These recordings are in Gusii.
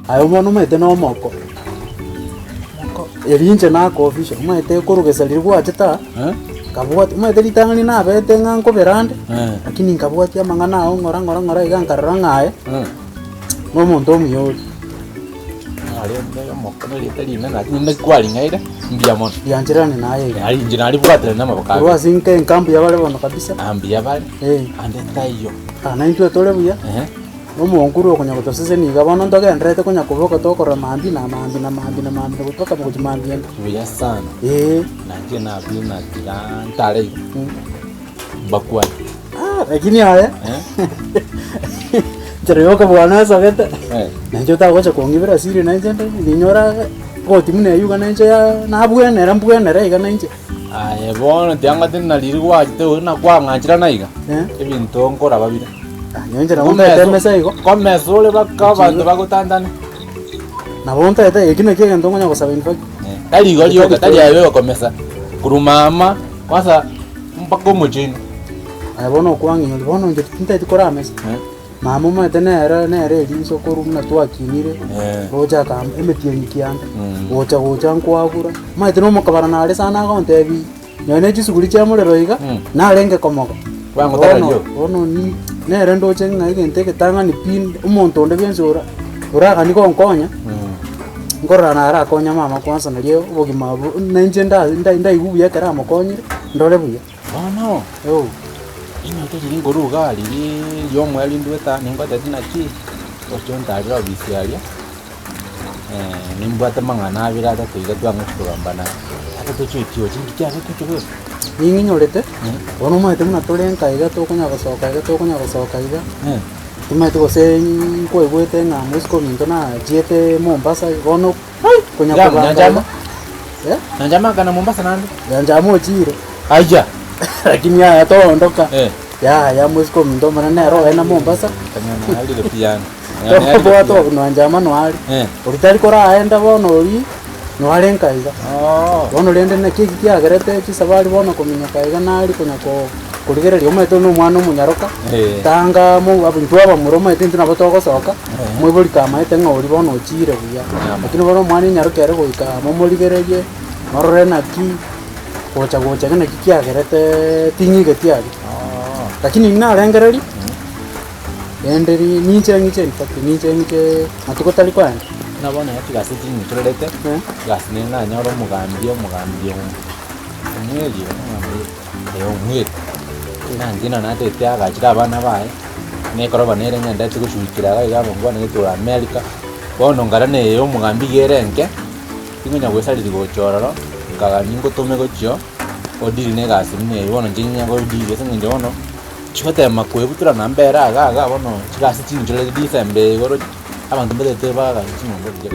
Aye bono omanyete na omoko, erio inche naka official, omanyete korwa gesa riria gwachete aa, nkabwati omanyete ritang'ani nabete ng'a nkobera ande, lakini nkabwatia amang'ana ao ng'ora ng'ora ng'ora iga nkarora ng'a aye, na omonto omuya ore. Narende omoko na erieta rinene lakini naki kwaring'aire, mbuya mono. Riancherane naye iga. Nari inche naribwaterania namaboko Korwa abere. ase inka enka mbuya bare bono kabisa. Ah, mbuya bare, Eh. ande taiyo. Ah, naintwe tore buya. Ehe. Omonkuru okonya gotosesenia iga bono ntogendererete konya koboka tokorora mambia na mambia na mambia na mambia na mpaka gochia mambia ende. Buya sana. Eeh. Nainche nabire natiga ntare iga, mbakwane. Ah, lakini aye nchera ya okobua nasogete, nainche otagocha kong'ibera siri nainche nde ninyora goti buna eywo iga nainche ya nabwenera mbwenere iga nainche. Aye bono tiang'ati na riria gwachete oria na kwang'ancherana iga, ebinto nkoraba bire. Nyowe inche nabo ntaete emesa igo. Komesa ore baka abanto bagotantane. Nabo ntaete eki nakio egento nkonya gosaba in fact. Tari igo rioka, tari aye okomesa, korwa mama kwanza mpaka omochie ime. Aye bono okwang'inyoria, bono inche tintaeti koramesa. Mama omanyete nere nere eriso korwa buna twakinire, roche akam emetienyi kianda, gocha gocha nkwagura, omanyete na omokabara nare sana agontebia, nonye ne chisuguri chia morero iga, narenge komoga. Bwango Bono tararioo. bono ni nere ndoche ng'a egento egetang'ani pi, omonto onde bwensi ora oragani gonkonya, nkorora narakonya mama kwanza nario obogima obo nainche nda nda ndaigwe buya ekero amokonyire, ndore buya. Bono, Oo. inyoche riria nkorwa igaa riria riomoerio ndwete aa ningotebie naki, oche ontarere obisi aria, nimbwate amang'ana abere atato iga twang'e kogamba naye. Ata tochoeti oche inki kiabete oche bweka? Ning'inyorete, bono omanyete buna tore nka iga tokonya gosoka iga tokonya gosoka iga, timanyeti gose nkwaigwete ng'a mosike ominto nachiete Mombasa bono konya Iga kobanga Nyanchama? iga, eh? Nyanchama akana Mombasa naende? Nyanchama ochire. Aya! Lakini yaya toondoka, Eh. yaya mosike ominto omonene nere ogenda Mombasa. Kanyana narire pi yaani. Tokobwata Nyanchama noare, oria tari koraenda bono oria, noare nka iga. Bono rende naki eki kiagerete chisabari bono kominyoka iga nari konya ko korigereria omanyete oyo na omwana omonyaroka, tanga mo intwe abamura omanyete intwe nabo togosoka, moibori kamaete ng'a oria bono ochire buya. Lakini bono omwana enyaroka ere goika momorigererie, morore naki, gocha gocha iga naki kiagerete ting'igeti aria. Lakini narengereria. Rende ri ninche ng'iche in fact ninche ng'iche matuko tari koenda. Buna bono iga chigasi ching'ichorerete, egasi nere nanyore omogambi omogambi omweri omogambi eh omweri, nanche nonye natagete agachire abana baye, na ekoroba nere ng'endete goshughulikira iga iga abangwana gete America, bono nkara na eye omogambi iga ere enke, tinkonya goesareri gocha ororo, nkagania ngotome gochio, odeal na egasi buna eywo bono inche ninya godeal ase eng'encho bono. Chigotema kwebutora na mbere iga iga bono chigasi chinchoreri December igoro abanto mbatagete baagache chinyomba buya.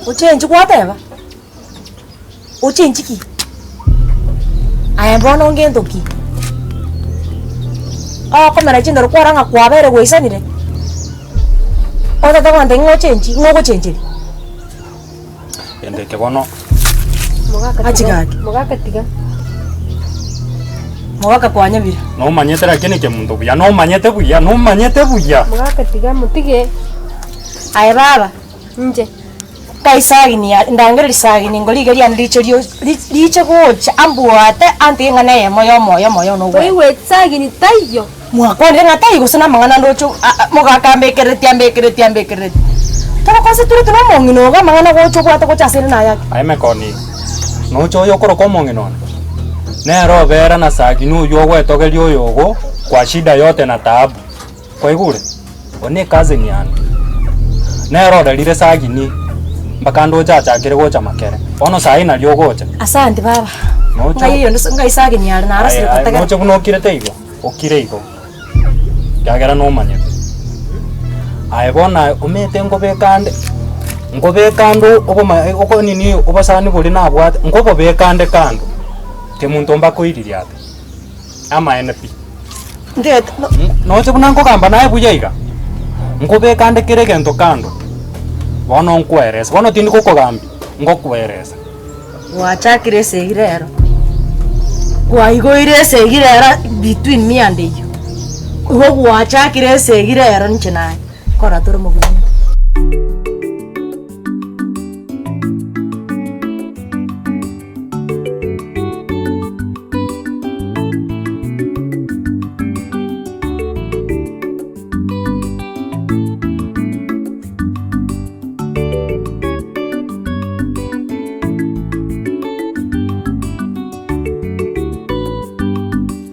Ochenchi gwateba? Ochenchi ki? Aye bono ngento ki? Okomera chindoro kwarora ng'a kwabeire gwaisanire, otete gontebia ng'a ochenchi, ng'o ogochencheria? Gento eke bono. Achi gaki. Mogaka tiga. Mogaka kwanyabire. Nomanyete lakini kemunto buya, nomanyete buya, nomanyete buya. Mogaka tiga motige. Aye baba. Inche. Kai sagini ya ndangere risagini ngoriga riane riche rio riche gocha ambwate antige eng'ana eyemo ya omoyo omoyo one ogwete. Toigweti sagini taiyo. Mwakwanire ng'a taiyo gose namang'ana ndoche mogaka ambekerereti ambekerereti ambekerereti. Togokonsentrate na omong'ina ogo amang'ana gocha obwate gocha asere naye ake. Aye mekoni, noche oyo okoroka omong'ina one, nere obera na sagini oywo ogwetogeria oyo ogo kwa shida yote na taabu. Kwaigure? Oyo ne ecousin yane. Nere orerire sagini mpaka ndoche achakire gocha makere. Bono saii nario ogocha. Asante baba. Noche Ng'ai oyonde ng'ai sagini are narosire Aye, aye, gotegerera. noche buna okirete igo, okire igo. Ekiagera nomanyete. Aye bono aye omanyete nkobeka ande, nkobeka ande oboma oko nini obosani boria nabwate, nkobobeka ande kando, kemunto mbakoiririe ate, amaene pi. Ndete no. Noche buna nkogamba naye buya iga, nkobeka ande kera egento kando, bono nkwerese, bono tindi gokogambia, ngokoeresa. Gwachakire esegi rero, kwaigoire esegi rero between me and you. Igo gwachakire esegi rero inche naye, kora tore mogondo.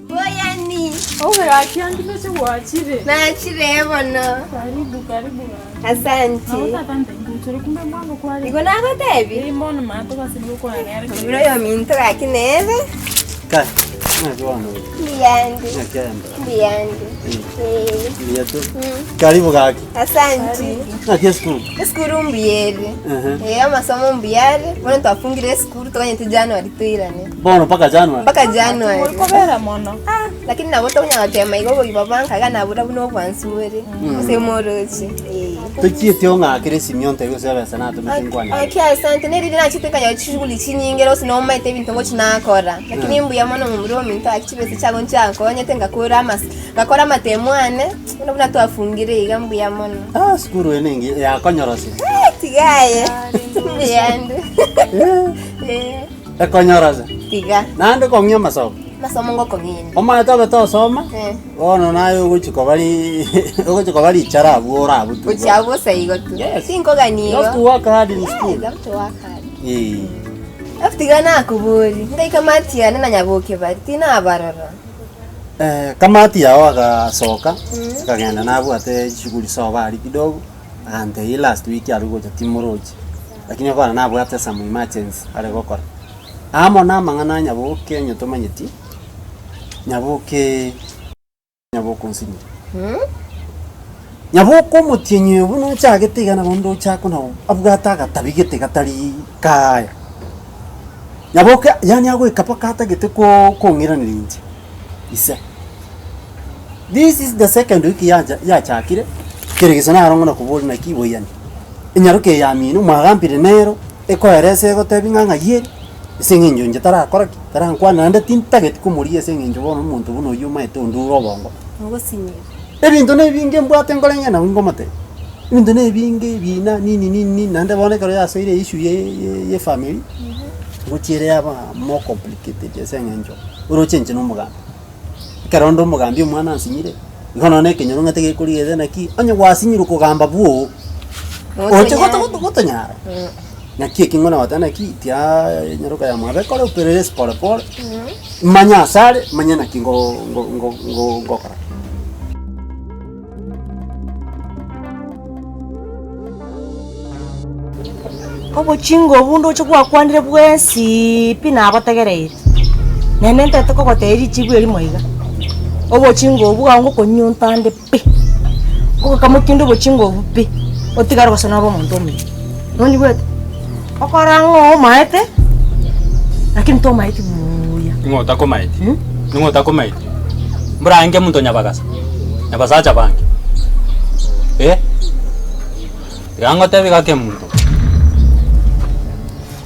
Boyani. Obe gaki andi ndoche gwachire. Nachire bono. Karibu karibu gaki. Asante. Nabo tata ntenguchere kumbe mwango kware. Igo nagotebi? Ii mbono mato gase nigo kwana nere. Omura oyominto gaki nere. Kai, naki bono oyo? Mbuyande. Naki aye? Mbuyande. Eh. Mbuya tu. Karibu gaki. Asante. Naki esukuru? Esukuru mbuya ere. Ehe. Eh, amasomo mbuya are. Bono twafungire esukuru toganyete January toirane. Bono mpaka January? Mpaka January. Morikobera mono. Ah, lakini nabo tokonyara gotema igo obogima bwa nka iga nabura buna obwansu bore gose moroche. Eh. Tochieti ong'akere esimi ontebie gose ebesa natomete nkwane. Okay, asante. Nere riria nachete nkanyora chishughuli chinyinge gose nomaete ebinto ngochi nakora. Lakini mbuya mono momura ominto gaki chibesa chiago nchiankonyete ngakora amas ngakora amatemo ane, bono buna twafungire iga mbuya mono. Ah, sukuru eye nengiya yakonyorosia. Eh, tiga aye. Mbuyande. Eh. Ekonyorosia. Tiga. Naende kong'ia amasomo. Amasomo ngokong'ina. Omanyete obe tosoma, Eh. bono naye ogochia koba ri ogochia koba richara abwo ore abwo tu. Gochia abwo bosa igo tu. Yes. Tinkogania You have to igo. work hard in school. Yes, you have to work hard. Eh. Alafu tiga nakobori, ngaika mati yane na nyaboke bari, tinabarora. Eh, kamati yao agasoka, akagenda nabwate chishughuli sobo aria kidogo, agantebia last week aria gocha timorochi. Lakini bono nabwate some emergency are gokora. Amo na amang'ana a Nyaboke onye tomanyeti, Nyaboke Nyaboke onsinyire. Nyaboke omotienyi oyo buna ochagete iga nabo onde ochake nabo abwate agatabi gete gatari kaya. Nyaboke yaani agoika mpaka atagete ko kong'iraneria inche ise. This is the second week yacha yachakire, kere gese naro ng'a nakoboria naki boiyani. Enyaroka eye yamino mwagambire nero, ekoeresa egotebi ng'a ng'ai ere, ase eng'encho inche tarakora ki, tarankwana naende tintageti komoria ase eng'encho bono omonto buna oyio omanyete onde ore obongo. Ogosinyera. Ebinto na ebinge mbwate nkore ng'a nabo nkomotebia, ebinto na ebinge ebina nini nini nini naende bono ekero yasoire issue ye ye ye family, ngochia ere yaba more complicated ase eng'encho oroche inche na omogambi. Ekero onde omogambi omwana ansinyire, igo nonya na ekenyoro ng'ate gekorigereria naki, onye gwasinyirwe kogamba bwoo, oche goto goto gotonyara. Naki eki ng'o nagoteba naki, tiaa enyaroka ya mwabe ekore upelelezi pole pole, manye asare, manye naki ngo ngo ngo ngo ngokora. Obochinga obwo ndoche gwakwanire bwensi pi nabotegereire, naende ntagete kogotebia richibu erimo iga, obochinga obwo iga ngokonyunyunta ande pi, ogokamokia onde obochinga obwo pi, otigare gose nobe omonto omuya, nonyigwete? Okora ng'a omaete, lakini tomaeti buuya. Ning'o otakomaeti? Ning'o otakomaeti? Mbura ange omonto nyabagasa, nyabasacha bange, eh? Tiga ngotebi gaki omonto,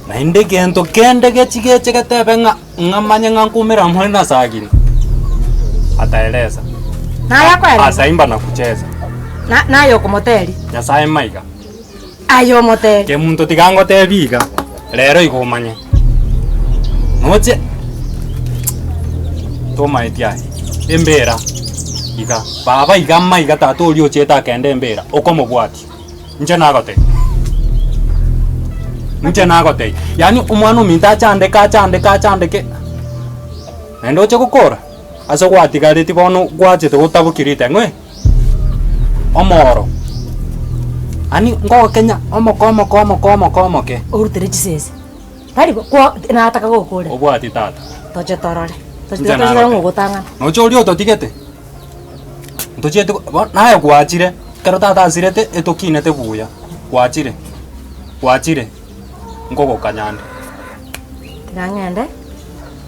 naende egento kende gechi geche getebe ng'a ng'a manye ng'a nkoumera more na sagini, ataeleza. Naye akoeresa? Asaimba na kucheza. Na- naye okomoteria? Nyasaye maiga. Aye omotebi. Kemunto tiga ngotebi iga, rero igo omanye. Noche tomaeti aye, embera iga, baba iga maiga tata oria ochete akende embera, okomobwatia. Inche nagotebi. Inche nagotebi, yaani omwana ominto achandeke achandeke achandeke, naende oche gokora, ase gwatigareti bono gwachete gotabokia riteng'u eh. Omoro, yaani ngogokenya omoke omoke omoke omoke omoke. Orutere chisese, tari bo kwa nataka gokorera. Obwati tata. Toche torore, toche Inche toche nagotebi. ng'o ogotang'ana. Noche oria ototigete, ntochieti ko bono naye gwachire, ekero tata asirete etokinete buya, gwachire, gwachire, nkogokanya ande. Tiga ng'ende,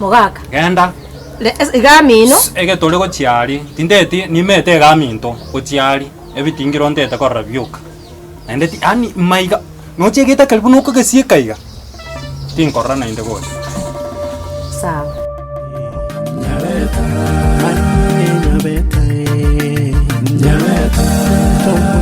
mogaka. Genda. Re ase iga amino. Egetore gochia aria, tinteti nimete iga aminto gochia aria, ebitingiro ntete korora bioka. Naende ti yaani maiga, noche egete karibu na okogesieka iga, tinkorora naende gocha. Sawa. Nyabeta, mane nyabeta, eh. Nyameta.